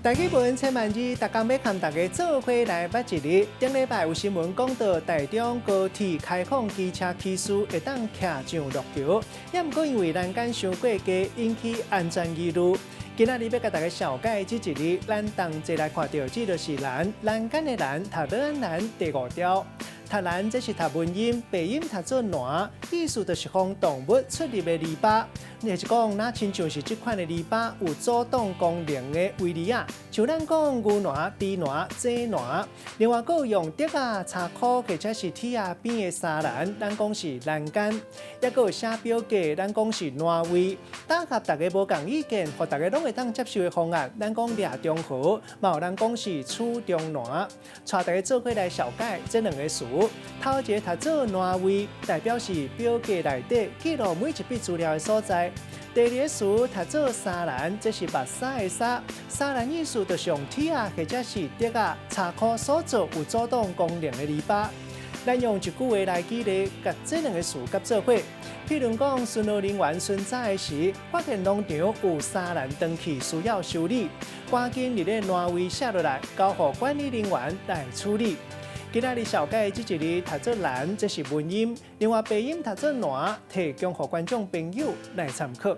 台語文千萬字，逐工欲和大家做伙來捌一字。頂禮拜有新聞講到，台中高鐵開放機車騎士會當騎上陸橋，也毋過因為欄杆傷過低，引起安全疑慮。今仔日欲共大家紹介這一字，咱同齊來看著，這就是欄，欄杆的欄，讀欄欄第五調。讀欄這是讀文音，白音讀做瀾，意思就是防動物出入的籬笆。也是講，若親像是這款的籬笆有阻擋功能的圍籬仔，像咱講牛欄、豬欄、井欄。另外，閣有用竹仔、柴箍或者是鐵仔編的紗欄，咱講是欄杆。抑閣有寫表格，咱講是欄位。搭合大家無仝意見，予大家攏會當接受的方案，咱講掠中和，嘛有人講是取中欄。帶大家做伙來紹介這兩個詞。頭一个讀做欄位，代表是表格內底記錄每一筆資料的所在。第二個詞讀做紗欄，這是目紗的紗，紗欄意思就是用鐵仔或者是竹仔、柴箍所做有阻擋功能的籬笆。咱用一句話來舉例，共這兩個詞結做伙。譬如講，巡邏人員巡查的時，發現農場有紗欄斷去，需要修理，趕緊佇咧欄位寫落來，交予管理人員來處理。今仔日紹介這一字讀做欄，這是文音；另外白音讀做瀾，提供予觀眾朋友來參考。